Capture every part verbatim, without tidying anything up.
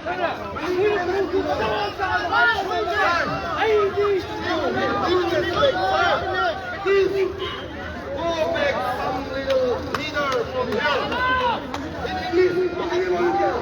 Go back some little leader from here. In English, anyone here?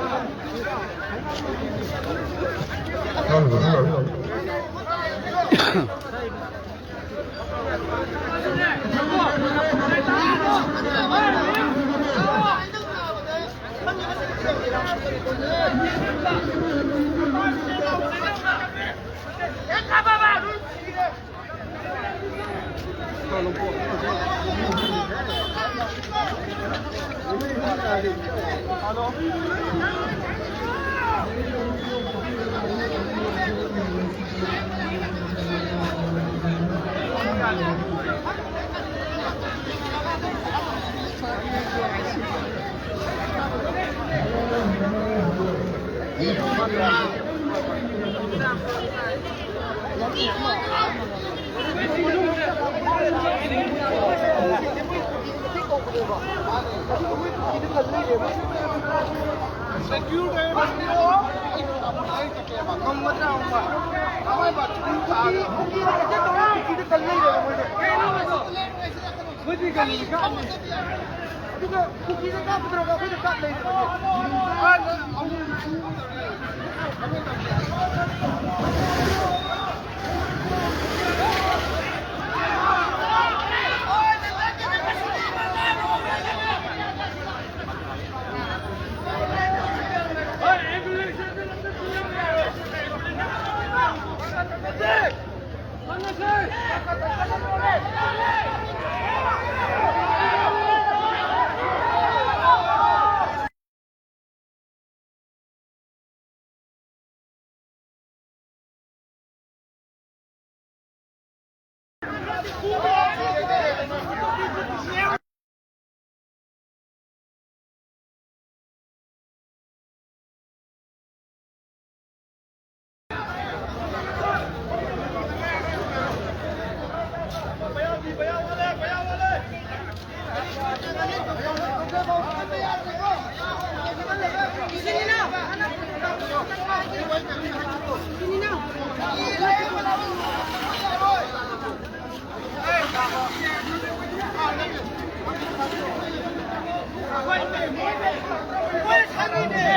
ꯎꯝ꯫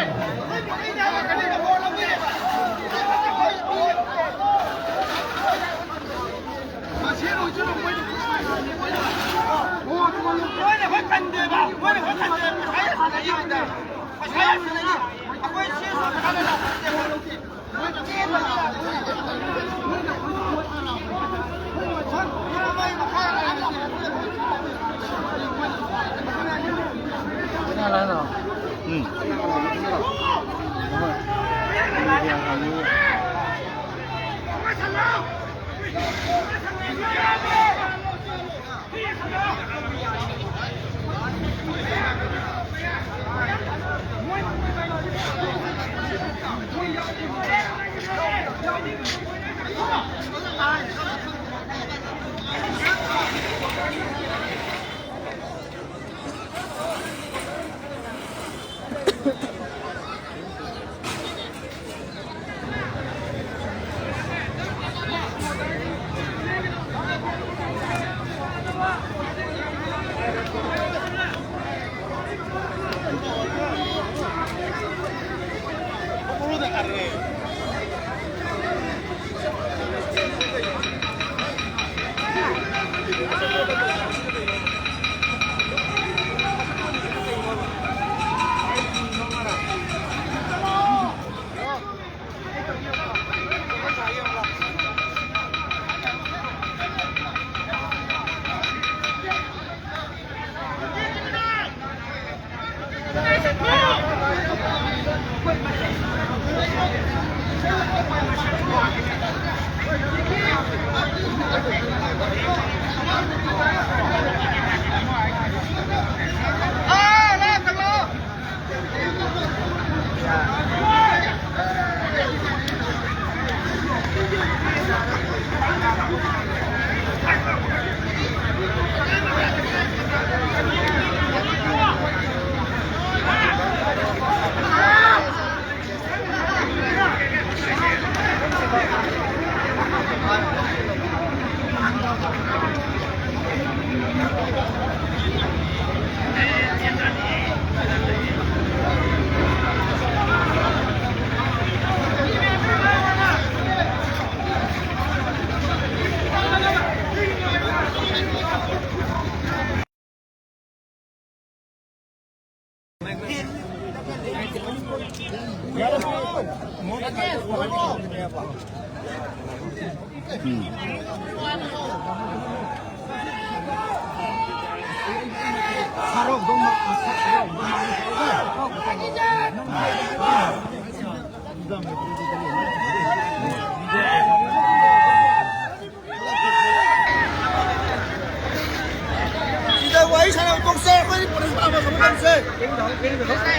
ꯁꯤꯗ ꯋꯥꯔꯤ ꯁꯥꯟꯅꯕ ꯇꯣꯛꯁꯦ, ꯑꯩꯈꯣꯏ ꯄꯨꯂꯤꯁ ꯄꯥꯝꯕ ꯊꯕꯛ ꯇꯧꯁꯦ꯫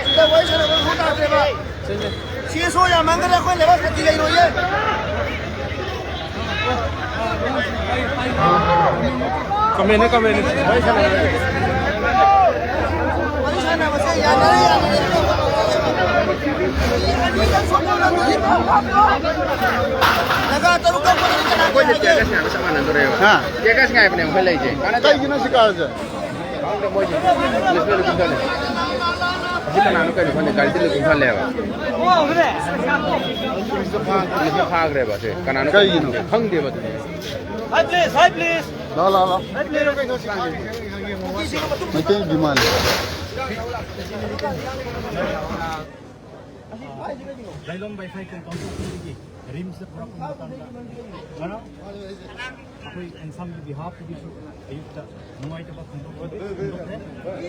ꯁꯤꯗ ꯋꯥꯔꯤ ꯁꯥꯟꯅꯕ ꯃꯊꯧ ꯇꯥꯗ꯭ꯔꯦꯕ꯫ ꯁꯤ ꯑꯦꯁ ꯑꯣ ꯌꯥꯝꯃꯟꯈ꯭ꯔꯦ, ꯑꯩꯈꯣꯏ ꯂꯩꯕꯥꯛ ꯁꯥꯟꯇꯤ ꯂꯩꯔꯣꯏꯌꯦ꯫ ꯀꯃꯦꯟꯅꯦ, ꯀꯃꯦꯟꯅꯦ꯫ ꯋꯥꯔꯤ ꯁꯥꯟꯅꯕ꯫ ꯋꯥꯔꯤ ꯁꯥꯟꯅꯕꯁꯦ ꯌꯥꯅꯔꯦ, ꯌꯥꯅꯔꯦ꯫ ꯅꯥꯒꯥ ꯇꯔꯨꯛ ꯀꯛꯄꯗꯗꯤ ꯀꯅꯥ ꯑꯩꯈꯣꯏꯁꯦ ꯀꯌꯥ ꯍꯥꯏꯒꯦ? ꯇꯤꯌꯔ ꯒ꯭ꯌꯥꯁ ꯉꯥꯏꯕ ꯆꯞ ꯃꯥꯟꯅꯗꯣꯔꯦꯕ꯫ ꯍꯥ? ꯇꯤꯌꯔ ꯒ꯭ꯌꯥꯁ ꯉꯥꯏꯕꯅꯦ ꯑꯩꯈꯣꯏ ꯂꯩꯁꯦ꯫ ꯀꯃꯥꯏꯅ ꯇꯧ-, ꯀꯩꯒꯤꯅꯣ ꯁꯤ ꯀꯥꯔꯁꯦ? ꯈꯪꯗꯦ ꯃꯣꯏꯁꯦ꯫ ꯄꯨꯂꯤꯁꯅ ꯂꯣꯏ ꯀꯨꯝꯊꯍꯜꯂꯦ꯫ ꯑꯁꯤ ꯀꯅꯥꯅꯣ ꯀꯩꯅꯣ ꯈꯪꯗꯦ, ꯒꯥꯔꯤꯗ ꯂꯣꯏ ꯀꯨꯝꯊꯍꯜꯂꯦꯕ꯫ ꯄꯨꯂꯤꯁꯅ ꯐꯥꯈ꯭ꯔꯦꯕ ꯑꯁꯦ꯫ ꯀꯅꯥꯅꯣ ꯀꯩꯒꯤꯅꯣ? ꯈꯪꯗꯦꯕ ꯑꯗꯨꯗꯤ꯫ ꯍꯥꯏ ꯄ꯭ꯂꯤꯁ, ꯍꯥꯏ ꯄ꯭ꯂꯤꯁ꯫ ꯂꯥꯎ, ꯂꯥꯎ, ꯂꯥꯎ꯫ ꯍꯥꯏ ꯄ꯭ꯂꯤꯁ꯫ ꯃꯩꯇꯩ ꯗꯤꯃꯥꯟ꯫ ꯂꯩꯂꯣꯡ ꯕꯥꯏꯐꯥꯏ ꯀꯦꯟꯇꯣꯟ ꯀꯣꯔꯄꯣꯔꯦꯁꯟꯒꯤ ꯔꯤꯝꯁꯇ ꯄꯨꯔꯛꯄ ꯃꯇꯝꯗ ꯉꯔꯥꯡ ꯑꯩꯈꯣꯏ ꯑꯦꯟꯁꯥꯝꯒꯤ ꯕꯤꯍꯥꯐꯇꯒꯤꯁꯨ ꯑꯌꯨꯛꯇ ꯅꯨꯡꯉꯥꯏꯇꯕ ꯐꯣꯡꯗꯣꯛ-, ꯐꯣꯡꯗꯣꯛꯈ꯭ꯔꯦ꯫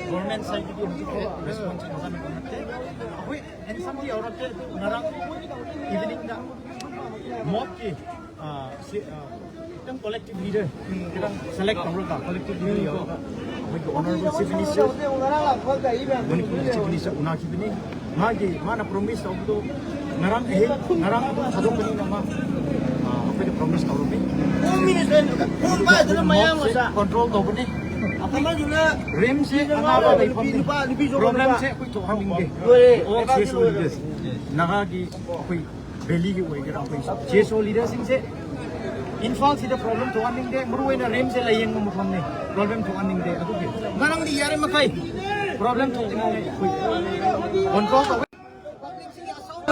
ꯒꯣꯔꯃꯦꯟ ꯁꯥꯏꯠꯇꯒꯤ ꯍꯧꯖꯤꯛ ꯔꯦꯁꯄꯣꯟꯁ ꯐꯖꯅ ꯐꯪꯂꯛꯇꯦ꯫ ꯑꯩꯈꯣꯏ ꯑꯦꯟꯁꯥꯝꯗꯤ ꯌꯧꯔꯛꯇꯦ, ꯑꯗꯨ ꯉꯔꯥꯡ ꯏꯚꯤꯅꯤꯡꯗ ꯃꯣꯠꯀꯤ, ꯑ, ꯁꯤ, ꯑ, ꯈꯤꯇꯪ ꯀꯣꯂꯦꯛꯇꯤꯚ ꯂꯤꯗꯔ ꯈꯤꯇꯪ ꯁꯦꯂꯦꯛ ꯇꯧꯔꯒ, ꯀꯣꯂꯦꯛꯇꯤꯚ ꯂꯤꯗꯔ ꯌꯧꯔꯒ ꯑꯩꯈꯣꯏꯒꯤ ꯑꯣꯅꯔꯦꯕꯜ ꯆꯤꯐ ꯃꯤꯅꯤꯁꯇꯔ, ꯃꯅꯤꯄꯨꯔꯒꯤ ꯆꯤꯐ ꯃꯤꯅꯤꯁꯇꯔ ꯎꯅꯈꯤꯕꯅꯤ꯫ ꯃꯥꯒꯤ, ꯃꯥꯅ ꯄ꯭ꯔꯣꯃꯤꯁ ꯇꯧꯕꯗꯣ ꯉꯔꯥꯡ ꯑꯍꯤꯡ, ꯉꯔꯥꯡ ꯑꯗꯨꯝ ꯊꯥꯗꯣꯛꯀꯅꯤꯅ ꯃꯥ, ꯑ, ꯑꯩꯈꯣꯏꯗ ꯄ꯭ꯔꯣꯃꯤꯁ ꯇꯧꯔꯝꯃꯤ꯫ ꯍꯣꯝ ꯃꯤꯅꯤꯁꯇꯔ ꯐꯣꯟ ꯄꯥꯏꯗꯅ ꯃꯌꯥꯡ ꯃꯆꯥ꯫ ꯀꯣꯟꯇ꯭ꯔꯣꯜ ꯇꯧꯕꯅꯤ꯫ ꯑꯃꯗꯨꯅ ꯔꯤꯝꯁꯁꯤ ꯑꯅꯥꯕ ꯂꯩꯐꯝꯅꯤ꯫ ꯅꯨꯄꯤ ꯅꯨꯄꯥ, ꯅꯨꯄꯤ ꯖꯣꯕ ꯄ꯭ꯔꯣꯕ꯭ꯂꯦꯝꯁꯦ ꯑꯩꯈꯣꯏ ꯊꯣꯛꯍꯟꯅꯤꯡꯗꯦ꯫ ꯂꯣꯏꯔꯦ꯫ ꯑꯣ, ꯁꯤ ꯑꯣꯏꯔꯤꯁꯦ꯫ ꯅꯥꯒꯥꯒꯤ ꯑꯩꯈꯣꯏ ꯚꯦꯂꯤꯒꯤ ꯑꯣꯏꯒꯦꯔꯥ, ꯑꯩꯈꯣꯏ ꯁꯤ ꯑꯦꯁ ꯑꯣ ꯂꯤꯗꯔꯁꯤꯡꯁꯦ ꯏꯝꯐꯥꯜꯁꯤꯗ ꯄ꯭ꯔꯣꯕ꯭ꯂꯦꯝ ꯊꯣꯛꯍꯟꯅꯤꯡꯗꯦ, ꯃꯔꯨ ꯑꯣꯏꯅ ꯔꯤꯝꯁꯁꯦ ꯂꯥꯌꯦꯡꯕ ꯃꯐꯝꯅꯤ, ꯄ꯭ꯔꯣꯕ꯭ꯂꯦꯝ ꯊꯣꯛꯍꯟꯅꯤꯡꯗꯦ꯫ ꯑꯗꯨꯒꯤ ꯉꯔꯥꯡꯗꯤ ꯌꯥꯔꯦ ꯃꯈꯩ ꯄ꯭ꯔꯣꯕ꯭ꯂꯦꯝ ꯊꯣꯛꯇꯅꯤꯡꯉꯥꯏ ꯑꯩꯈꯣꯏ ꯀꯣꯟꯇ꯭ꯔꯣꯜ ꯇꯧꯋꯦ꯫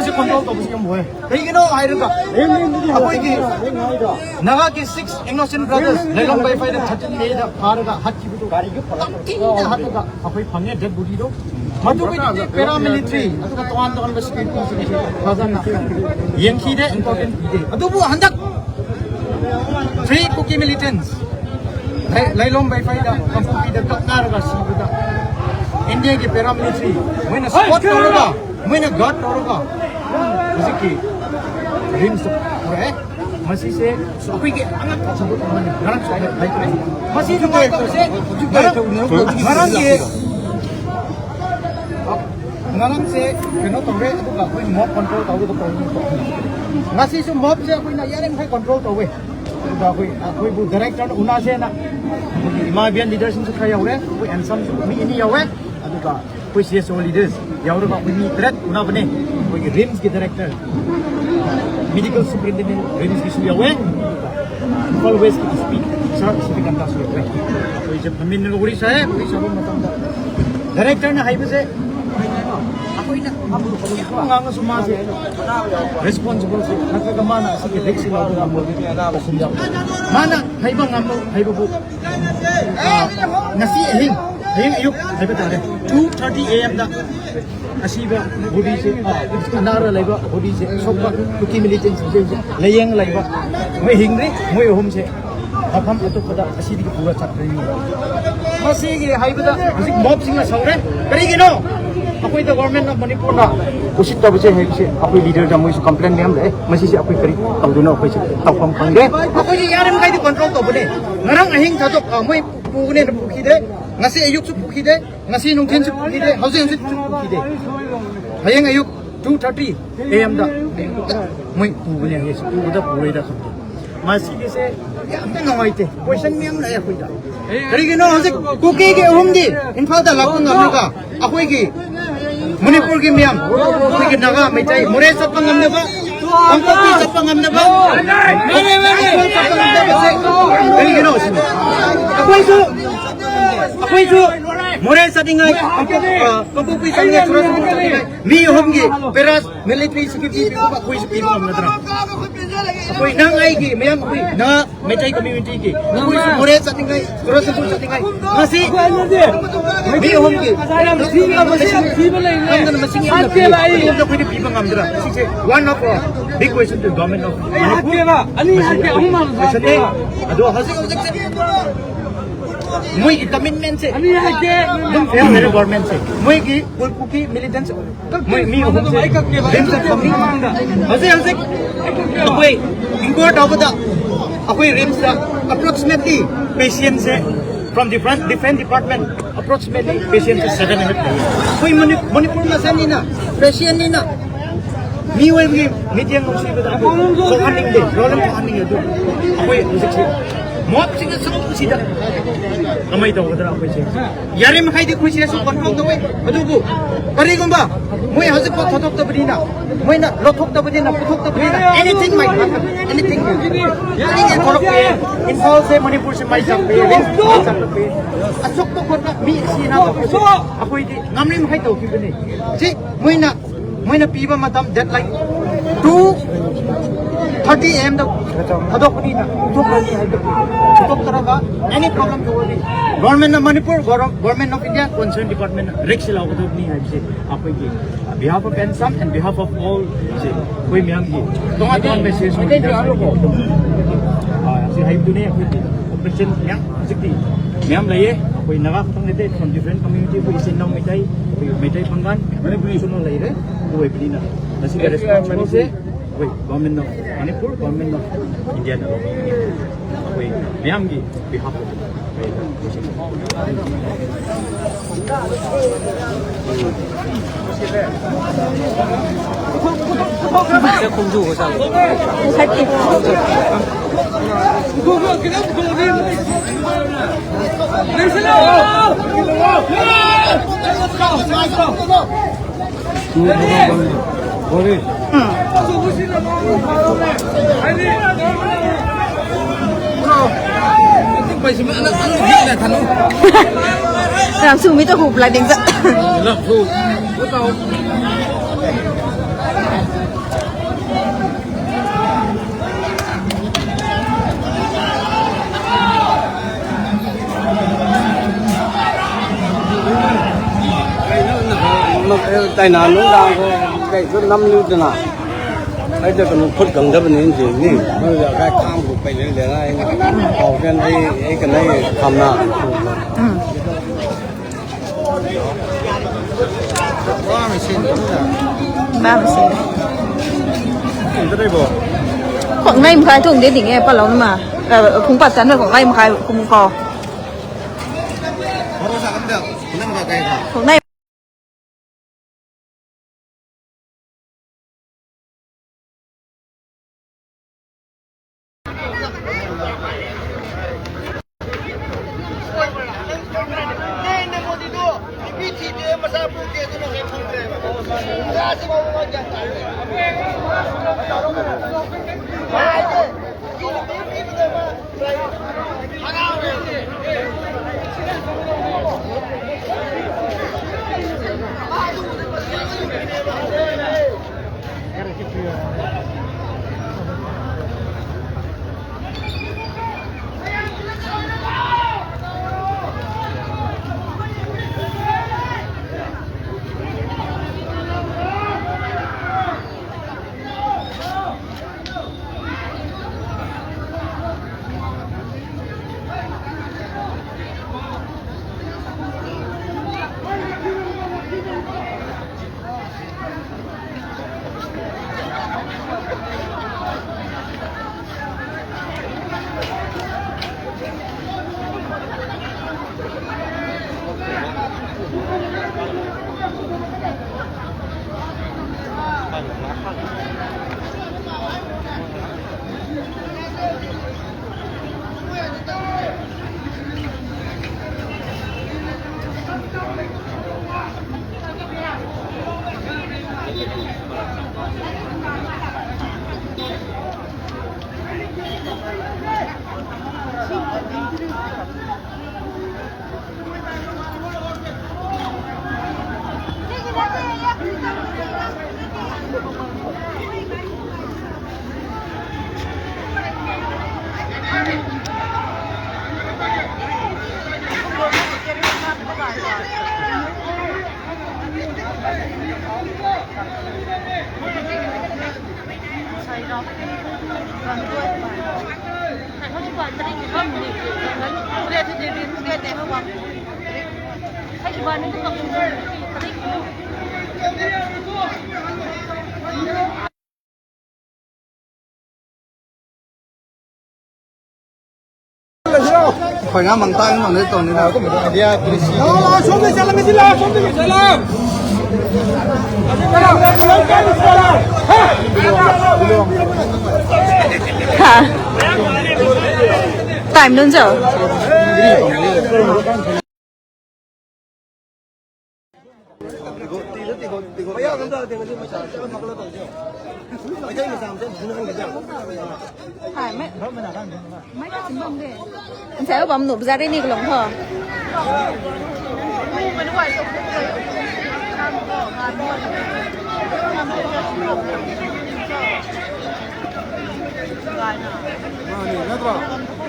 ꯁꯤ ꯀꯣꯟꯇ꯭ꯔꯣꯜ ꯇꯧꯕꯁꯤ ꯌꯥꯝ ꯋꯥꯏ꯫ ꯀꯩꯒꯤꯅꯣ ꯍꯥꯏꯔꯒ ꯑꯩꯈꯣꯏꯒꯤ ꯅꯥꯒꯥꯒꯤ ꯁꯤꯛꯁ ꯏꯅꯣꯁꯦꯟ ꯕ꯭ꯔꯗꯔꯁ ꯂꯩꯂꯣꯡ ꯕꯥꯏꯐꯥꯏꯗ ꯊꯥꯔꯇꯤꯟ ꯃꯦꯗ ꯐꯥꯔꯒ ꯍꯥꯠꯈꯤꯕꯗꯨ ꯌꯥꯝ ꯊꯤꯅ ꯍꯥꯠꯂꯒ ꯑꯩꯈꯣꯏ ꯐꯪꯉꯦ ꯗꯦꯗ ꯕꯣꯗꯤꯗꯣ꯫ ꯃꯗꯨꯒꯤꯗꯤ paramilitary ꯑꯗꯨꯒ ꯇꯣꯉꯥꯟ ꯇꯣꯉꯥꯟꯕ security ꯁꯤꯡꯁꯤ ꯐꯖꯅ ꯌꯦꯡꯈꯤꯗꯦ, important ꯄꯤꯗꯦ꯫ ꯑꯗꯨꯕꯨ ꯍꯟꯗꯛ three Kuki militants ꯂꯩ-, ꯂꯩꯂꯣꯡ ꯕꯩꯐꯩꯗ ꯀꯥꯡꯄꯣꯛꯄꯤꯗ ꯀꯛꯅꯔꯒ ꯁꯤꯕꯗ India ꯒꯤ paramilitary ꯃꯣꯏꯅ support ꯇꯧꯔꯒ, ꯃꯣꯏꯅ guard ꯇꯧꯔꯒ ꯍꯧꯖꯤꯛꯀꯤ RIMS ꯇ ꯄꯨꯔꯛꯑꯦ꯫ ꯃꯁꯤꯁꯦ ꯑꯩꯈꯣꯏꯒꯤ ꯑꯉꯛꯄ ꯊꯕꯛ ꯑꯃꯅꯤ꯫ ꯉꯔꯥꯡꯁꯨ ꯑꯩꯅ ꯍꯥꯏꯈ꯭ꯔꯦ꯫ ꯃꯁꯤ ꯅꯨꯡꯉꯥꯏꯇꯕꯁꯦ ꯉꯔꯥꯡ, ꯉꯔꯥꯡꯒꯤ ꯉꯔꯥꯡꯁꯦ ꯀꯩꯅꯣ ꯇꯧꯔꯦ, ꯑꯗꯨꯒ ꯑꯩꯈꯣꯏ mob control ꯇꯧꯒꯗꯕ ꯇꯧꯔꯦ꯫ ꯉꯁꯤꯁꯨ mob ꯁꯦ ꯑꯩꯈꯣꯏꯅ ꯌꯥꯔꯤꯃꯈꯩ control ꯇꯧꯋꯦ꯫ ꯑꯗꯨꯒ ꯑꯩꯈꯣꯏ, ꯑꯩꯈꯣꯏꯕꯨ director ꯅ ꯎꯅꯁꯦꯅ ꯑꯩꯈꯣꯏꯒꯤ ꯏꯃꯥ ꯏꯕꯦꯟ leader ꯁꯤꯡꯁꯨ ꯈꯔ ꯌꯧꯔꯦ, ꯑꯩꯈꯣꯏ handsome ꯁꯨ ꯃꯤ ꯑꯅꯤ ꯌꯧꯋꯦ, ꯑꯗꯨꯒ ꯑꯩꯈꯣꯏ C S O leaders ꯌꯥꯎꯔꯒ ꯑꯩꯈꯣꯏ ꯃꯤ ꯇꯔꯦꯠ ꯎꯅꯕꯅꯦ꯫ ꯑꯩꯈꯣꯏꯒꯤ RIMS ꯀꯤ director, medical superintendent RIMS ꯀꯤꯁꯨ ꯌꯥꯎꯋꯦ, ꯏꯝꯐꯥꯜ West ꯀꯤ SP, ꯁꯥꯔ ꯁꯤꯕꯤꯀꯥꯟꯇꯥꯁꯨ ꯌꯥꯎꯋꯦ꯫ ꯑꯩꯈꯣꯏꯁꯦ ꯐꯝꯃꯤꯟꯅꯔꯒ ꯋꯥꯔꯤ ꯁꯥꯏ꯫ ꯋꯥꯔꯤ ꯁꯥꯕ ꯃꯇꯝꯗ director ꯅ ꯍꯥꯏꯕꯁꯦ ꯑꯩꯈꯣꯏꯅ ꯉꯥꯡꯉꯁꯨ ꯃꯥꯁꯦ responsible ꯁꯦ ꯅꯠꯇ꯭ꯔꯒ ꯃꯥꯅ ꯑꯁꯤꯒꯤ risk ꯁꯦ ꯂꯧꯕ ꯉꯝꯕ, ꯃꯥꯅ ꯍꯩꯕ ꯉꯝꯕ ꯍꯩꯕꯕꯨ ꯑꯥ, ꯉꯁꯤ ꯑꯍꯤꯡ, ꯍꯌꯦꯡ ꯑꯌꯨꯛ ꯍꯥꯏꯕ ꯇꯥꯔꯦ, two thirty A M ꯗ ꯑꯁꯤꯕ body ꯁꯦ, ꯑꯥ, ꯑꯅꯥꯔ ꯂꯩꯕ body ꯁꯦ, ꯑꯁꯣꯛꯄ Kuki militant ꯁꯤꯡꯁꯦ ꯍꯧꯖꯤꯛ ꯂꯥꯌꯦꯡ ꯂꯩꯕ, ꯃꯣꯏ ꯍꯤꯡꯗ꯭ꯔꯤ, ꯃꯣꯏ ꯑꯍꯨꯝꯁꯦ ꯃꯐꯝ ꯑꯇꯣꯞꯄꯗ ꯑꯁꯤꯗꯒꯤ ꯄꯨꯔ ꯆꯠꯈ꯭ꯔꯅꯤ꯫ ꯃꯁꯤꯒꯤ ꯍꯥꯏꯕꯗ ꯍꯧꯖꯤꯛ mob ꯁꯤꯡꯅ ꯁꯧꯔꯦ꯫ ꯀꯔꯤꯒꯤꯅꯣ? ꯑꯩꯈꯣꯏꯗ Government of ꯃꯅꯤꯄꯨꯔꯅ ꯎꯁꯤꯠꯇꯕꯁꯦ ꯍꯥꯏꯕꯁꯦ ꯑꯩꯈꯣꯏ leader ꯗ ꯃꯣꯏꯁꯨ complain ꯃꯌꯥꯝ ꯂꯩ꯫ ꯃꯁꯤꯁꯦ ꯑꯩꯈꯣꯏ ꯀꯔꯤ ꯇꯧꯗꯣꯏꯅꯣ? ꯑꯩꯈꯣꯏꯁꯦ ꯇꯧꯐꯝ ꯈꯪꯗꯦ꯫ ꯑꯩꯈꯣꯏꯁꯦ ꯌꯥꯔꯤꯃꯈꯩꯗꯤ control ꯇꯧꯕꯅꯦ꯫ ꯉꯔꯥꯡ ꯑꯍꯤꯡ ꯊꯥꯗꯣꯛ-, ꯑ, ꯃꯣꯏ ꯄꯨꯕꯅꯦꯅ ꯄꯨꯈꯤꯗꯦ꯫ ꯉꯁꯤ ꯑꯌꯨꯛꯁꯨ ꯄꯨꯈꯤꯗꯦ꯫ ꯉꯁꯤ ꯅꯨꯡꯊꯤꯜꯁꯨ ꯄꯨꯈꯤꯗꯦ꯫ ꯍꯧꯖꯤꯛ ꯍꯧꯖꯤꯛꯁꯨ ꯄꯨꯈꯤꯗꯦ꯫ ꯍꯌꯦꯡ ꯑꯌꯨꯛ two thirty A M ꯗ ꯃꯣꯏ ꯄꯨꯕꯅꯦ ꯍꯥꯏꯌꯦ꯫ ꯄꯨꯕꯗ ꯄꯨꯔꯣꯏꯗ ꯈꯪꯗꯦ꯫ ꯃꯁꯤꯒꯤꯁꯦ ꯌꯥꯝꯅ ꯅꯨꯡꯉꯥꯏꯇꯦ꯫ Question ꯃꯌꯥꯝ ꯂꯥꯛꯑꯦ ꯑꯩꯈꯣꯏꯗ꯫ ꯀꯔꯤꯒꯤꯅꯣ ꯍꯧꯖꯤꯛ ꯀꯨꯀꯤꯒꯤ ꯑꯍꯨꯝꯗꯤ ꯏꯝꯐꯥꯜꯗ ꯂꯥꯛꯄ ꯉꯝꯂꯒ ꯑꯩꯈꯣꯏꯒꯤ ꯃꯅꯤꯄꯨꯔꯒꯤ ꯃꯤꯌꯥꯝ, ꯑꯩꯈꯣꯏꯒꯤ ꯅꯥꯒꯥ, ꯃꯩꯇꯩ, ꯃꯣꯔꯦ ꯆꯠꯄ ꯉꯝꯗꯕ, ꯀꯥꯡꯄꯣꯛꯄꯤ ꯆꯠꯄ ꯉꯝꯗꯕ, ꯆꯠꯄ ꯉꯝꯗꯕꯁꯦ ꯀꯔꯤꯒꯤꯅꯣ ꯁꯤꯅꯤ? ꯑꯩꯈꯣꯏꯁꯨ, ꯑꯩꯈꯣꯏꯁꯨ ꯃꯣꯔꯦ ꯆꯠꯅꯤꯡꯉꯥꯏ, ꯀꯥꯡꯄꯣꯛ-, ꯑ, ꯀꯥꯡꯄꯣꯛꯄꯤ ꯆꯠꯅꯤꯡꯉꯥꯏ, ꯆꯨꯔꯆꯥꯟꯄꯨꯔ ꯆꯠꯅꯤꯡꯉꯥꯏ, ꯃꯤ ꯑꯍꯨꯝꯒꯤ ꯄꯦꯔꯥ ꯃꯤꯂꯤꯇꯔꯤ ꯁꯦꯀ꯭ꯌꯨꯔꯤꯇꯤ ꯄꯤꯕ ꯑꯩꯈꯣꯏꯁꯨ ꯄꯤꯕ ꯉꯝꯒꯗ꯭ꯔꯥ? ꯑꯩꯈꯣꯏ ꯅꯪ ꯑꯩꯒꯤ ꯃꯌꯥꯝ ꯑꯩꯈꯣꯏ ꯅꯍꯥ ꯃꯩꯇꯩ ꯀꯝꯃ꯭ꯌꯨꯅꯤꯇꯤꯒꯤ ꯑꯩꯈꯣꯏꯁꯨ ꯃꯣꯔꯦ ꯆꯠꯅꯤꯡꯉꯥꯏ, ꯆꯨꯔꯆꯥꯟꯄꯨꯔ ꯆꯠꯅꯤꯡꯉꯥꯏ, ꯉꯁꯤ ꯃꯤ ꯑꯍꯨꯝꯒꯤ ꯅꯝꯗꯅ ꯃꯁꯤꯡ ꯌꯥꯝꯅ ꯄꯤꯔꯤ, ꯑꯩꯈꯣꯏꯗ ꯄꯤꯕ ꯉꯝꯗ꯭ꯔꯥ? ꯁꯤꯁꯦ one of a big question to government of Manipur. ꯃꯁꯤ ꯑꯩꯈꯣꯏ question ꯅꯦ꯫ ꯑꯗꯣ ꯍꯧꯖꯤꯛ ꯍꯧꯖꯤꯛꯁꯦ ꯃꯣꯏꯒꯤ ꯀꯃꯤꯠꯃꯦꯟꯁꯦ ꯑꯅꯤ ꯍꯥꯏꯗꯦ꯫ ꯑꯗꯨꯝ ꯐꯦꯜ ꯑꯣꯏꯔꯦ ꯒꯣꯔꯃꯦꯟꯁꯦ꯫ ꯃꯣꯏꯒꯤ ꯀꯨꯀꯤ ꯃꯤꯂꯤꯇꯦꯟꯁ ꯃꯣꯏ ꯃꯤ ꯑꯍꯨꯝꯁꯦ ꯔꯤꯝꯁꯇ ꯊꯝꯃꯤ꯫ ꯍꯧꯖꯤꯛ ꯍꯧꯖꯤꯛ ꯑꯩꯈꯣꯏ ꯏꯟꯀ꯭ꯋꯥꯌꯔ ꯇꯧꯕꯗ ꯑꯩꯈꯣꯏ ꯔꯤꯝꯁꯇ ꯑꯦꯄ꯭ꯔꯣꯛꯁꯤꯃꯦꯠꯂꯤ ꯄꯦꯁꯦꯟꯁꯦ from different different department approximately ꯄꯦꯁꯦꯟꯁꯦ ꯁꯚꯦꯟ ꯍꯟꯗ꯭ꯔꯦꯗ ꯂꯩꯌꯦ꯫ ꯑꯩꯈꯣꯏ ꯃꯅꯤ-, ꯃꯅꯤꯄꯨꯔ ꯃꯆꯥꯅꯤꯅ ꯄꯦꯁꯦꯟꯅꯤꯅ ꯃꯤꯑꯣꯏꯕꯒꯤ ꯃꯤꯠꯌꯦꯡ ꯅꯨꯡꯁꯤꯕꯗ ꯑꯩꯈꯣꯏ ꯊꯣꯛꯍꯟꯅꯤꯡꯗꯦ, ꯄ꯭ꯔꯣꯕ꯭ꯂꯦꯝ ꯊꯣꯛꯍꯟꯅꯤꯡꯉꯦ꯫ ꯑꯗꯨ ꯑꯩꯈꯣꯏ ꯍꯧꯖꯤꯛꯁꯦ ꯃꯣꯞꯁꯤꯡꯅ ꯁꯨꯝ ꯁꯤꯗ ꯀꯃꯥꯏꯅ ꯇꯧꯒꯗ꯭ꯔꯥ ꯑꯩꯈꯣꯏꯁꯦ? ꯌꯥꯔꯤꯃꯈꯩꯗꯤ ꯑꯩꯈꯣꯏ ꯁꯤꯗꯁꯨ ꯀꯣꯟꯐꯥꯎ ꯇꯧꯋꯤ꯫ ꯑꯗꯨꯕꯨ ꯀꯔꯤꯒꯨꯝꯕ ꯃꯣꯏ ꯍꯧꯖꯤꯛꯐꯥꯎ ꯊꯥꯗꯣꯛꯇꯕꯅꯤꯅ, ꯃꯣꯏꯅ ꯂꯧꯊꯣꯛꯇꯕꯅꯤꯅ, ꯄꯨꯊꯣꯛꯇꯕꯅꯤꯅ, anything might happen, anything will happen. ꯌꯥꯔꯤꯉꯩ ꯊꯣꯛꯂꯛꯄ ꯌꯥꯏ꯫ ꯏꯝꯐꯥꯜꯁꯦ ꯃꯅꯤꯄꯨꯔꯁꯦ ꯃꯥꯏ ꯆꯥꯛꯄ ꯌꯥꯏ, ꯃꯥꯏ ꯆꯥꯛꯄ ꯌꯥꯏ꯫ ꯑꯁꯣꯛꯄ ꯈꯣꯠꯄ ꯃꯤ ꯁꯤꯅ ꯑꯩꯈꯣꯏꯗꯤ ꯉꯝꯂꯤꯃꯈꯩ ꯇꯧꯈꯤꯕꯅꯤ꯫ ꯍꯧꯖꯤꯛ ꯃꯣꯏꯅ ꯃꯣꯏꯅ ꯄꯤꯕ ꯃꯇꯝ date line two thirty A ꯑꯦꯝꯗ ꯊꯥꯗꯣꯛꯄꯅꯤꯅ ꯄꯨꯊꯣꯛꯈ꯭ꯔꯅꯤ ꯍꯥꯏꯕꯗꯨ ꯄꯨꯊꯣꯛꯇ꯭ꯔꯒ any problem ꯇꯧꯔꯗꯤ government of Manipur, government of India concern ꯗꯤꯄꯥꯔꯠꯃꯦꯟꯅ ꯔꯤꯛꯁ ꯂꯧꯒꯗꯕꯅꯤ ꯍꯥꯏꯕꯁꯦ ꯑꯩꯈꯣꯏꯒꯤ behalf of ANSAM and behalf of all ꯁꯦ ꯑꯩꯈꯣꯏ ꯃꯌꯥꯝꯒꯤ ꯇꯣꯉꯥꯟ ꯇꯣꯉꯥꯟꯕ ꯁꯦ ꯁꯨꯝ ꯑꯁꯤ ꯍꯥꯏꯕꯗꯨꯅꯦ꯫ ꯑꯩꯈꯣꯏꯒꯤ ꯑꯣꯄꯔꯦꯁꯟ ꯃꯌꯥꯝ ꯍꯧꯖꯤꯛꯇꯤ ꯃꯌꯥꯝ ꯂꯩꯌꯦ꯫ ꯑꯩꯈꯣꯏ ꯅꯥꯒꯥ ꯈꯛꯇꯪ ꯅꯠꯇꯦ, from different community ꯑꯩꯈꯣꯏ ꯏꯆꯤꯟ ꯏꯅꯥꯎ ꯃꯩꯇꯩ, ꯑꯩꯈꯣꯏ ꯃꯩꯇꯩ ꯄꯥꯡꯒꯜ ꯃꯅꯤꯄꯨꯔꯤꯁꯨ ꯑꯃ ꯂꯩꯔꯦ꯫ ꯑꯗꯨ ꯑꯣꯏꯕꯅꯤꯅ ꯃꯁꯤꯒꯤ ꯔꯦꯁꯄꯣꯟꯁꯤꯕꯜꯁꯦ ꯑꯩꯈꯣꯏ government of Manipur, government of ꯏꯟꯗꯤꯌꯥꯅ ꯂꯧꯕꯤꯒꯅꯤ꯫ ꯑꯩꯈꯣꯏ ꯃꯌꯥꯝꯒꯤ ꯕꯤꯍꯥꯐ ꯑꯩꯈꯣꯏ Ram su mi to hu pla ding sa. Taina nungdang ko kei su nam lu tana. Ai da kanu khut kang da bani ji ni. Ma ya kai kham ku pai le le na. Pao ken ai ai kan ai kham na. Ba ma sin. Khong nai ma khai thong de ding e pa lo na ma. Khong pa chan khong nai ma khai khong ko. Khong nai. ꯑꯩꯈꯣꯏ ꯉꯥ ꯃꯪ ꯇꯥꯡ ꯉꯝꯗꯣꯏ ꯇꯧꯅꯤꯗ꯫ ꯑꯗꯨꯝꯕꯗꯣ idea ꯄꯤꯔꯤꯁꯤ꯫ ꯂꯥꯛꯑꯣ, ꯂꯥꯛꯑꯣ, ꯁꯣꯝꯗ ꯆꯠꯂꯒꯗꯤ ꯂꯥꯛꯑꯣ, ꯁꯣꯝꯗꯒꯤ ꯆꯠꯂꯣ꯫ ꯍꯥ? ꯇꯥꯏꯝ ꯅꯨꯟ ꯆꯣ꯫ ꯍꯥꯏ, ꯃꯩ, ꯃꯩ ꯈꯤꯟꯕꯝꯗꯤ꯫ ꯉꯁꯥꯏ ꯎꯕꯝ ꯅꯨꯕꯖꯥꯔꯦ ꯅꯤꯒꯂꯣꯡ ꯍꯣ꯫ ꯃꯥꯅꯦ, ꯅꯠꯇ꯭ꯔꯣ?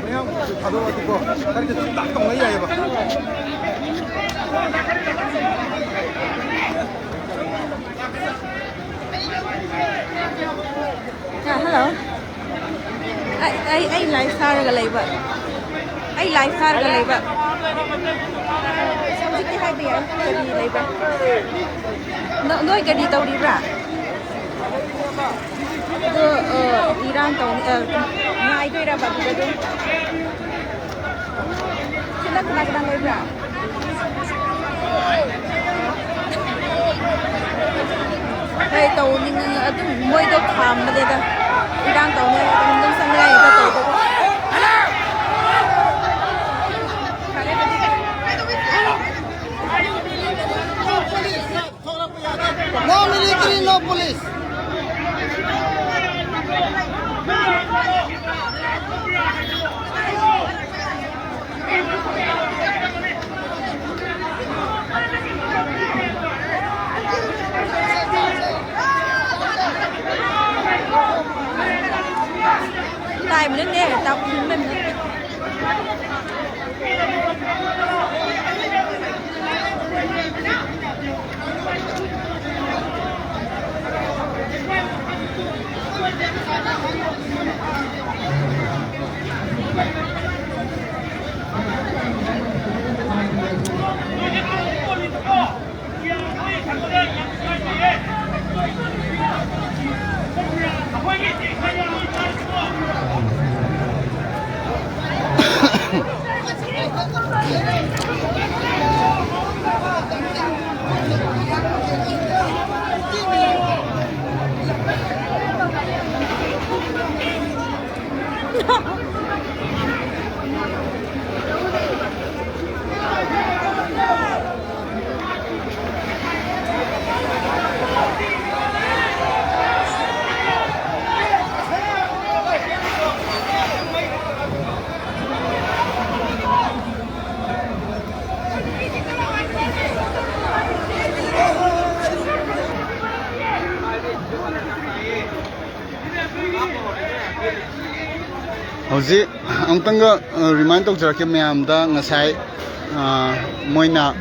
ꯃꯌꯥꯝ ꯊꯥꯗꯣꯛꯑꯗꯤꯀꯣ, ꯈꯔꯗꯤ ꯇꯥꯛ ꯇꯧꯅ ꯌꯥꯏꯌꯦꯕ꯫ ꯑ, ꯍꯜꯂꯣ꯫ ꯑꯩ, ꯑꯩ, ꯑꯩ ꯂꯥꯏꯐ ꯊꯥꯔꯒ ꯂꯩꯕ꯫ ꯑꯩ ꯂꯥꯏꯐ ꯊꯥꯔꯒ ꯂꯩꯕ꯫ ꯍꯧꯖꯤꯛꯇꯤ ꯍꯥꯏꯕ ꯌꯥꯏ꯫ ꯀꯔꯤ ꯂꯩꯕ꯭ꯔꯥ? ꯅ-, ꯅꯣꯏ ꯀꯔꯤ ꯇꯧꯔꯤꯕ꯭ꯔꯥ? ꯑꯗꯣ, ꯑ, ꯏꯔꯥꯡ ꯇꯧ-, ꯑ, ꯉꯥꯏꯗꯣꯏꯔꯕ ꯑꯗꯨꯗ ꯑꯗꯨꯝ? ꯁꯤꯅ ꯀꯅꯥ ꯀꯅꯥ ꯂꯩꯕ꯭ꯔꯥ? ꯍꯣꯏ, ꯇꯧꯅꯤꯡ-, ꯑꯗꯨꯝ ꯃꯣꯏꯗꯣ ꯈꯥꯝꯕꯅꯦꯗ꯫ ꯏꯔꯥꯡ ꯇꯧꯅꯤ ꯍꯥꯏꯔꯒ ꯑꯗꯨꯝ ꯆꯪꯅꯤꯡꯉꯥꯏ ꯍꯦꯛꯇ ꯇꯧꯕꯀꯣ꯫ No military, no police. ꯍꯧꯖꯤꯛ ꯑꯃꯨꯛꯇꯪꯒ ꯔꯤꯃꯥꯏꯟ ꯇꯧꯖꯔꯛꯀꯦ ꯃꯌꯥꯝꯗ, ꯉꯁꯥꯏ, ꯑ, ꯃꯣꯏꯅ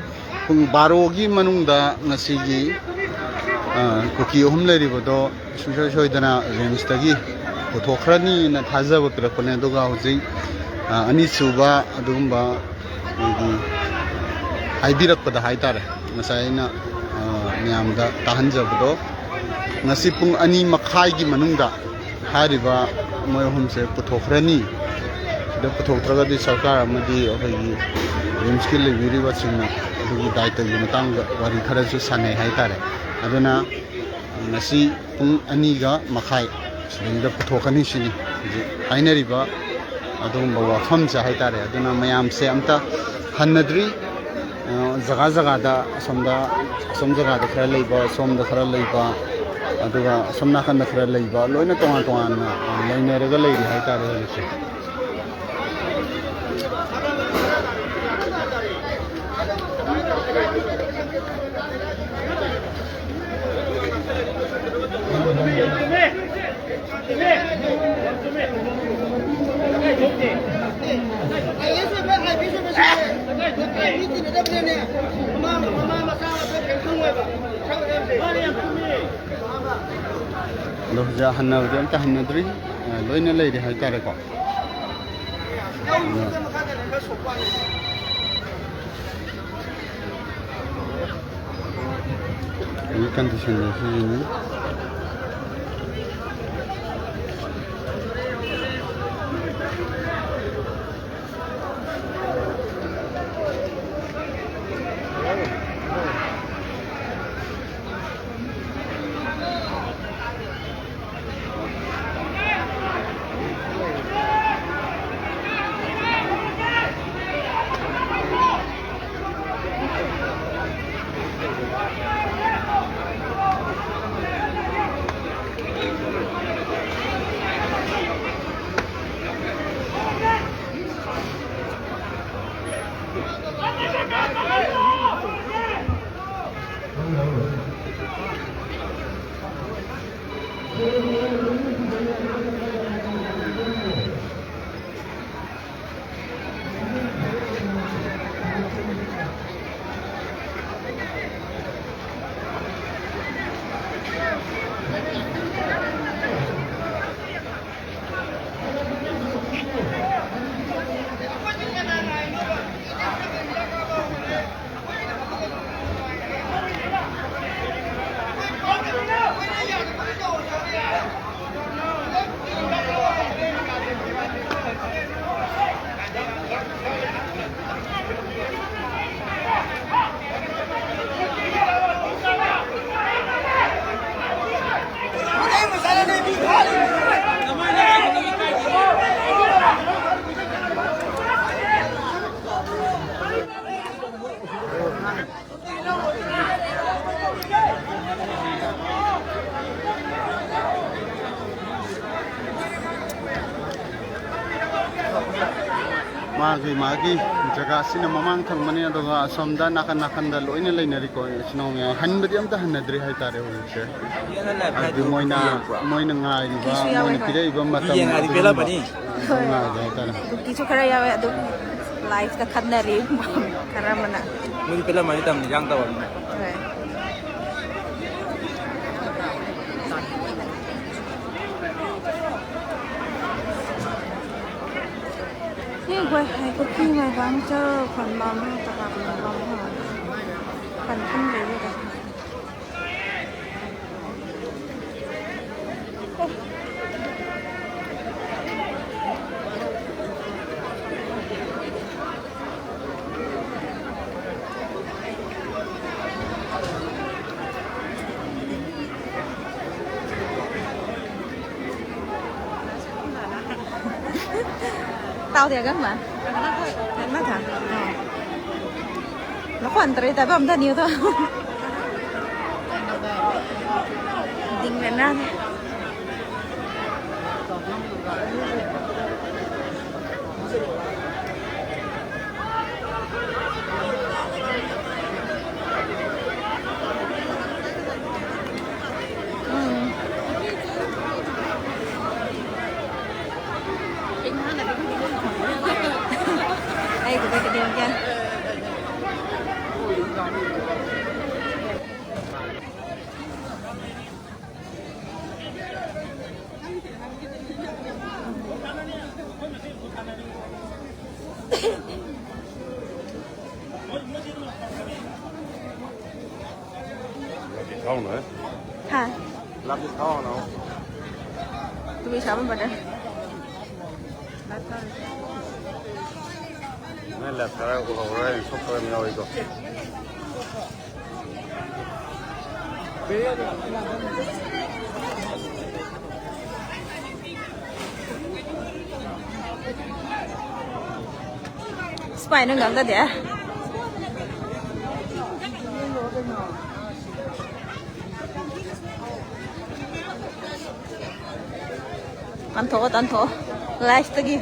ꯄꯨꯡ ꯕꯥꯔꯣꯒꯤ ꯃꯅꯨꯡꯗ ꯉꯁꯤꯒꯤ, ꯑ, ꯀꯨꯀꯤ ꯑꯍꯨꯝ ꯂꯩꯔꯤꯕꯗꯣ ꯁꯨꯡꯁꯣꯏ ꯁꯣꯏꯗꯅ ꯔꯤꯝꯁꯇꯒꯤ ꯄꯨꯊꯣꯛꯈ꯭ꯔꯅꯤꯅ ꯊꯥꯖꯕ ꯄꯤꯔꯛꯄꯅꯦ꯫ ꯑꯗꯨꯒ ꯍꯧꯖꯤꯛ, ꯑ, ꯑꯅꯤꯁꯨꯕ ꯑꯗꯨꯒꯨꯝꯕ ꯑꯩꯈꯣꯏꯒꯤ ꯍꯥꯏꯕꯤꯔꯛꯄꯗ ꯍꯥꯏꯇꯥꯔꯦ, ꯉꯁꯥꯏ ꯑꯩꯅ, ꯑ, ꯃꯌꯥꯝꯗ ꯇꯥꯍꯟꯖꯕꯗꯣ, ꯉꯁꯤ ꯄꯨꯡ ꯑꯅꯤ ꯃꯈꯥꯏꯒꯤ ꯃꯅꯨꯡꯗ ꯍꯥꯏꯔꯤꯕ ꯃꯣꯏ ꯑꯍꯨꯝꯁꯦ ꯄꯨꯊꯣꯛꯈ꯭ꯔꯅꯤ꯫ ꯁꯤꯗ ꯄꯨꯊꯣꯛꯇ꯭ꯔꯒꯗꯤ ꯁꯔꯀꯥꯔ ꯑꯃꯗꯤ ꯑꯩꯈꯣꯏꯒꯤ ꯔꯤꯝꯁꯀꯤ ꯂꯩꯕꯤꯔꯤꯕꯁꯤꯡꯅ ꯑꯗꯨꯒꯤ ꯗꯥꯏꯇꯒꯤ ꯃꯇꯥꯡꯗ ꯋꯥꯔꯤ ꯈꯔꯁꯨ ꯁꯥꯟꯅꯩ ꯍꯥꯏꯇꯥꯔꯦ꯫ ꯑꯗꯨꯅ ꯉꯁꯤ ꯄꯨꯡ ꯑꯅꯤꯒ ꯃꯈꯥꯏ ꯁꯤꯗꯩꯗ ꯄꯨꯊꯣꯛꯀꯅꯤ ꯁꯤꯅꯤ ꯍꯧꯖꯤꯛ ꯍꯥꯏꯅꯔꯤꯕ ꯑꯗꯨꯒꯨꯝꯕ ꯋꯥꯐꯝꯁꯦ ꯍꯥꯏꯇꯥꯔꯦ꯫ ꯑꯗꯨꯅ ꯃꯌꯥꯝꯁꯦ ꯑꯝꯇ ꯍꯟꯅꯗ꯭ꯔꯤ꯫ ꯑ, ꯖꯒꯥ ꯖꯒꯥꯗ ꯑꯁꯣꯝꯗ, ꯑꯁꯣꯝ ꯖꯒꯥꯗ ꯈꯔ ꯂꯩꯕ, ꯁꯣꯝꯗ ꯈꯔ ꯂꯩꯕ, ꯑꯗꯨꯒ ꯑꯁꯣꯝ ꯅꯥꯀꯟꯗ ꯈꯔ ꯂꯩꯕ, ꯂꯣꯏꯅ ꯇꯣꯉꯥꯟ ꯇꯣꯉꯥꯟꯅ, ꯑ, ꯂꯩꯅꯔꯒ ꯂꯩꯔꯤ ꯍꯥꯏꯇꯥꯔꯦ ꯍꯧꯖꯤꯛꯁꯦ꯫ ꯑꯗꯣ ꯍꯟꯅꯕꯗꯤ ꯑꯝꯇ ꯍꯟꯅꯗ꯭ꯔꯤ, ꯑ, ꯂꯣꯏꯅ ꯂꯩꯔꯤ ꯍꯥꯏꯇꯥꯔꯦꯀꯣ꯫ ꯑꯗꯣ ꯍꯧꯖꯤꯛ ꯀꯟꯗꯤꯁꯟꯁꯦ ꯁꯤꯅꯤ꯫ ꯃꯥꯒꯤ ꯃꯥꯒꯤ ꯖꯒꯥꯁꯤꯅ ꯃꯃꯥꯡ ꯊꯪꯕꯅꯤ, ꯑꯗꯨꯒ ꯑꯁꯣꯝꯗ ꯅꯥꯀꯟ ꯅꯥꯀꯟꯗ ꯂꯣꯏꯅ ꯂꯩꯅꯔꯤꯀꯣ ꯏꯆꯤꯟ ꯏꯅꯥꯎ ꯃꯌꯥꯝ꯫ ꯍꯟꯕꯗꯤ ꯑꯝꯇ ꯍꯟꯅꯗ꯭ꯔꯤ ꯍꯥꯏꯇꯥꯔꯦ ꯍꯧꯖꯤꯛꯁꯦ꯫ ꯍꯥꯏꯕꯗꯤ ꯃꯣꯏꯅ, ꯃꯣꯏꯅ ꯉꯥꯏꯔꯤꯕ, ꯀꯨꯀꯤꯁꯨ ꯌꯥꯎꯋꯦ, ꯃꯣꯏꯅ ꯍꯣꯏ꯫ ꯄꯤꯔꯛꯏꯕ ꯃꯇꯝ ꯌꯦꯡꯉꯗꯤ ꯑꯗꯨꯒꯨꯝꯕ ꯄꯦꯜꯂꯝꯃꯅꯤ꯫ ꯉꯥꯏꯕ ꯍꯥꯏꯇꯥꯔꯦ꯫ ꯀꯨꯀꯤꯁꯨ ꯈꯔ ꯌꯥꯎꯋꯦ ꯑꯗꯨꯝ꯫ ꯂꯥꯏꯐꯇ ꯈꯠꯅꯔꯤ ꯈꯔ ꯑꯃꯅ꯫ ꯃꯣꯏꯗꯤ ꯄꯦꯜꯂꯝꯃꯅꯤ, ꯇꯝꯅꯤ ꯏꯔꯥꯡ ꯇꯧꯔꯕꯅꯤꯅ꯫ ꯍꯣꯏ꯫ ꯍꯣꯏ, ꯍꯥꯏ ꯀꯣꯐꯤ ꯃꯥꯏꯕ ꯑꯃ ꯆꯠꯂꯒ ꯈꯣꯟ ꯃꯥ ꯑꯃ ꯆꯀꯥ ꯈꯣꯟ ꯃꯥ ꯑꯃ ꯈꯟ ꯈꯟ ꯂꯩꯔꯦꯗ꯫ Tao thì gấp mà. Gấp mà thằng. Nó còn tới tại bấm thân yêu thôi. Đỉnh về nang. Đây, của tôi cái điều kia. ꯍꯥ? ꯂꯥꯞꯅ ꯊꯥꯎ ꯍꯥꯟꯅ꯫ ꯇꯨꯃꯤ ꯁꯥꯕ ꯕꯗꯔ꯫ ꯅꯣꯏ ꯂꯥꯏꯞ ꯊꯥꯔꯒ ꯎꯍꯧꯔꯣꯏ ꯍꯥꯏꯅ ꯁꯣꯛꯄ ꯑꯃ ꯌꯥꯎꯔꯤꯀꯣ꯫ Spy ꯅꯪ ꯉꯝꯗꯗꯦ꯫ ꯇꯥꯟꯊꯣꯛꯑꯣ, ꯇꯥꯟꯊꯣꯛꯑꯣ꯫ ꯂꯥꯏꯐꯇꯒꯤ꯫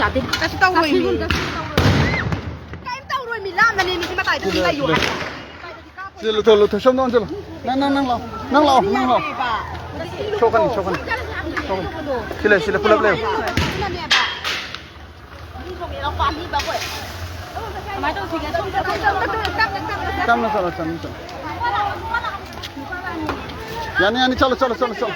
ꯌꯥꯗꯦ꯫ ꯀꯩꯁꯨ ꯇꯧꯔꯣꯏ ꯃꯤ꯫ ꯀꯩꯝ ꯇꯧꯔꯣꯏ ꯃꯤ, ꯂꯥꯝꯅꯅꯦ ꯃꯤꯁꯤ ꯃꯇꯥꯏꯗ ꯑꯗꯨꯝ ꯂꯩꯌꯨ ꯍꯥꯏꯕ꯫ ꯁꯤꯗ ꯂꯧꯊꯣꯛ, ꯂꯧꯊꯣꯛ, ꯁꯣꯝꯗ ꯑꯣꯟꯁꯤꯜꯂꯣ꯫ ꯅꯪ, ꯅꯪ, ꯅꯪ ꯂꯥꯛꯑꯣ꯫ ꯅꯪ ꯂꯥꯛꯑꯣ, ꯅꯪ ꯂꯥꯛꯑꯣ꯫ ꯁꯣꯛꯀꯅꯤ, ꯁꯣꯛꯀꯅꯤ꯫ ꯁꯣꯛꯀꯅꯤ꯫ ꯁꯤ ꯂꯩ, ꯁꯤꯗ ꯄꯨꯂꯞ ꯂꯩꯌꯨ꯫ ꯇꯞꯅ ꯆꯠꯂꯣ, ꯇꯞꯅ ꯆꯠꯂꯣ꯫ ꯌꯥꯅꯤ, ꯌꯥꯅꯤ, ꯆꯠꯂꯣ, ꯆꯠꯂꯣ, ꯆꯠꯂꯣ, ꯆꯠꯂꯣ꯫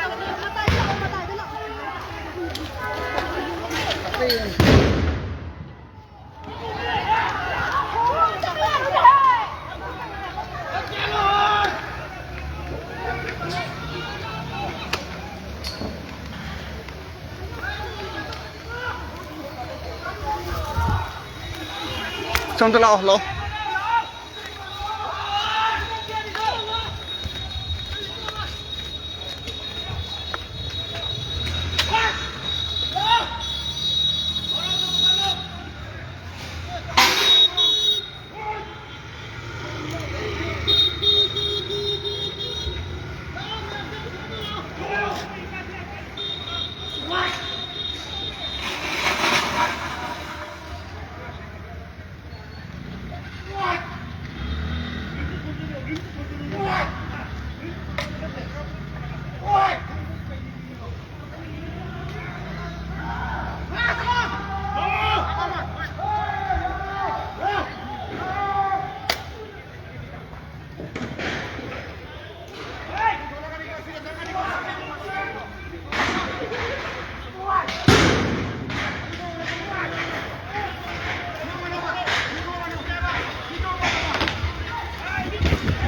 ꯁꯣꯝꯗ ꯂꯥꯛꯑꯣ, ꯂꯥꯛꯑꯣ꯫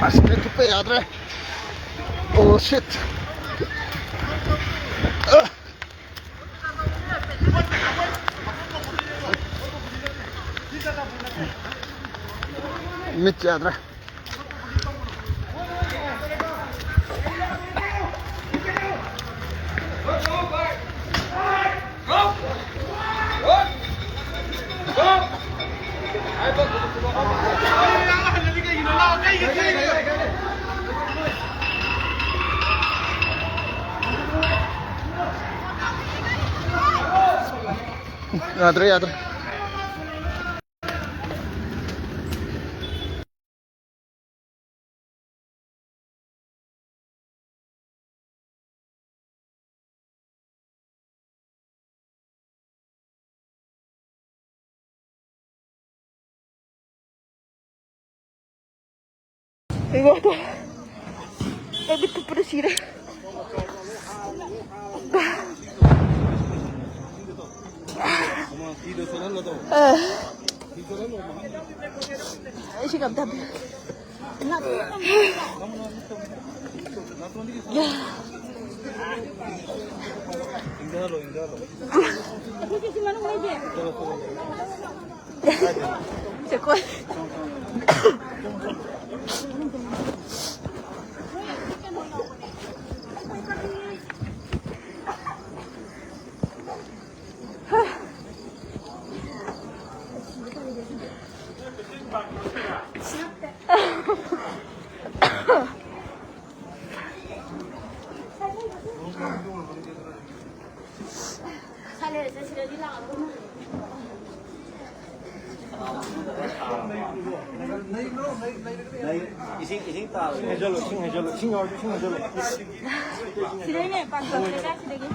ꯑꯁ, ꯃꯤꯠ ꯊꯨꯞꯄ ꯌꯥꯗ꯭ꯔꯦ꯫ Oh, shit. ꯑ꯫ ꯃꯤꯠ ꯌꯥꯗ꯭ꯔꯦ꯫ ꯌꯥꯗ꯭ꯔꯦ, ꯌꯥꯗ꯭ꯔꯦ꯫ ꯑꯩ ꯋꯥꯕ, ꯑꯩ ꯃꯤꯠ ꯀꯨꯞꯄꯅ ꯁꯤꯔꯦ꯫ ꯑ, ꯑꯩ ꯁꯤ ꯀꯝ ꯊꯝꯃꯦ꯫ ꯏꯁꯤꯡ, ꯏꯁꯤꯡ ꯇꯥꯔꯣ꯫ ꯏꯁꯤꯡ ꯍꯩꯖꯜꯂꯣ, ꯏꯁꯤꯡ ꯍꯩꯖꯜꯂꯣ, ꯏꯁꯤꯡ ꯌꯥꯎꯔꯗꯤ ꯏꯁꯤꯡ ꯍꯩꯖꯜꯂꯣ꯫ ꯁꯤꯗꯩꯅꯦ, ꯄꯥꯟꯊꯣꯛꯑꯁꯦ ꯁꯤꯗꯒꯤ꯫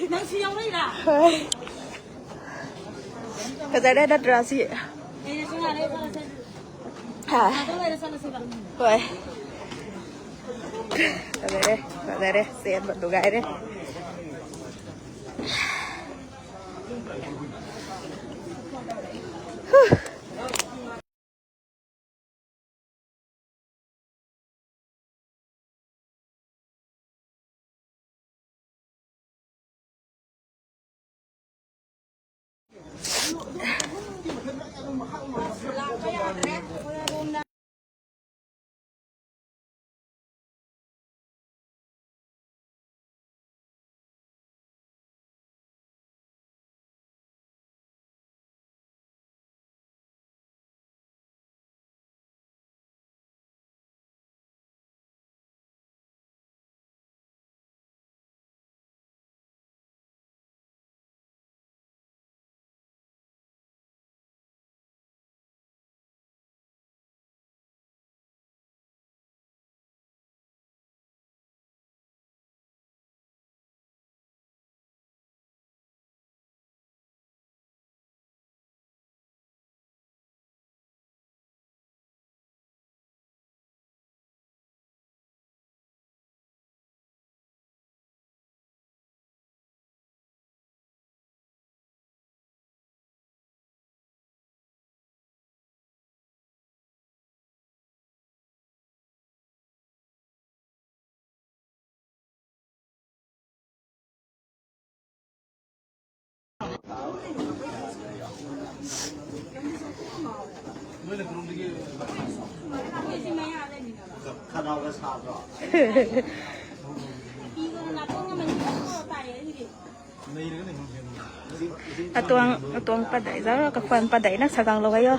ꯅꯪ ꯁꯤ ꯌꯥꯎꯔꯛꯏꯔꯥ? ꯍꯣꯏ꯫ ꯐꯖꯔꯦ ꯅꯠꯇ꯭ꯔꯥ ꯁꯤ? ꯍꯥ? ꯍꯣꯏ꯫ ꯐꯖꯔꯦ, ꯐꯖꯔꯦ꯫ ꯆꯦꯟꯕ ꯅꯨꯡꯉꯥꯏꯔꯦ꯫ ꯈꯅꯥꯎꯒ ꯁꯥꯗ꯭ꯔꯣ? ꯑꯇꯣꯡ, ꯑꯇꯣꯡ ꯄꯗꯩ ꯖꯥꯔꯣ ꯀ ꯈꯣꯟ ꯄꯗꯩꯅ ꯁꯒꯥꯡ ꯂꯧꯒ ꯌꯣ꯫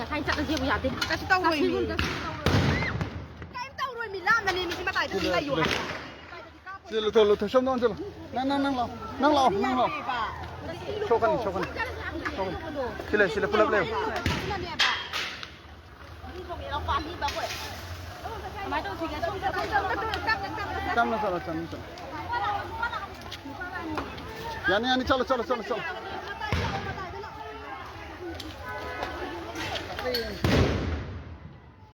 ꯉꯁꯥꯏ ꯆꯠꯂꯁꯦꯕꯨ ꯌꯥꯗꯦ꯫ ꯀꯩꯁꯨ ꯇꯧꯔꯣꯏꯃꯤ꯫ ꯀꯩꯝ ꯇꯧꯔꯣꯏꯃꯤ꯫ ꯂꯥꯞꯅꯅꯦ ꯃꯤꯁꯤ ꯃꯇꯥꯏꯗ ꯑꯗꯨꯝ ꯂꯩꯌꯨ ꯍꯥꯏ꯫ ꯁꯤꯗ ꯂꯧꯊꯣꯛ, ꯂꯧꯊꯣꯛ꯫ ꯁꯣꯝꯗ ꯑꯣꯟꯁꯤꯜꯂꯣ꯫ ꯅꯪ, ꯅꯪ, ꯅꯪ ꯂꯥꯛꯑꯣ꯫ ꯅꯪ ꯂꯥꯛꯑꯣ, ꯅꯪ ꯂꯥꯛꯑꯣ꯫ ꯁꯣꯛꯀꯅꯤ, ꯁꯣꯛꯀꯅꯤ꯫ ꯁꯣꯛꯀꯅꯤ꯫ ꯁꯤ ꯂꯩ, ꯁꯤꯗ ꯄꯨꯂꯞ ꯂꯩꯌꯨ꯫ ꯇꯞꯅ ꯆꯠꯂꯣ, ꯇꯞꯅ ꯆꯠꯂꯣ꯫ ꯌꯥꯅꯤ, ꯌꯥꯅꯤ, ꯆꯠꯂꯣ, ꯆꯠꯂꯣ, ꯆꯠꯂꯣ, ꯆꯠꯂꯣ꯫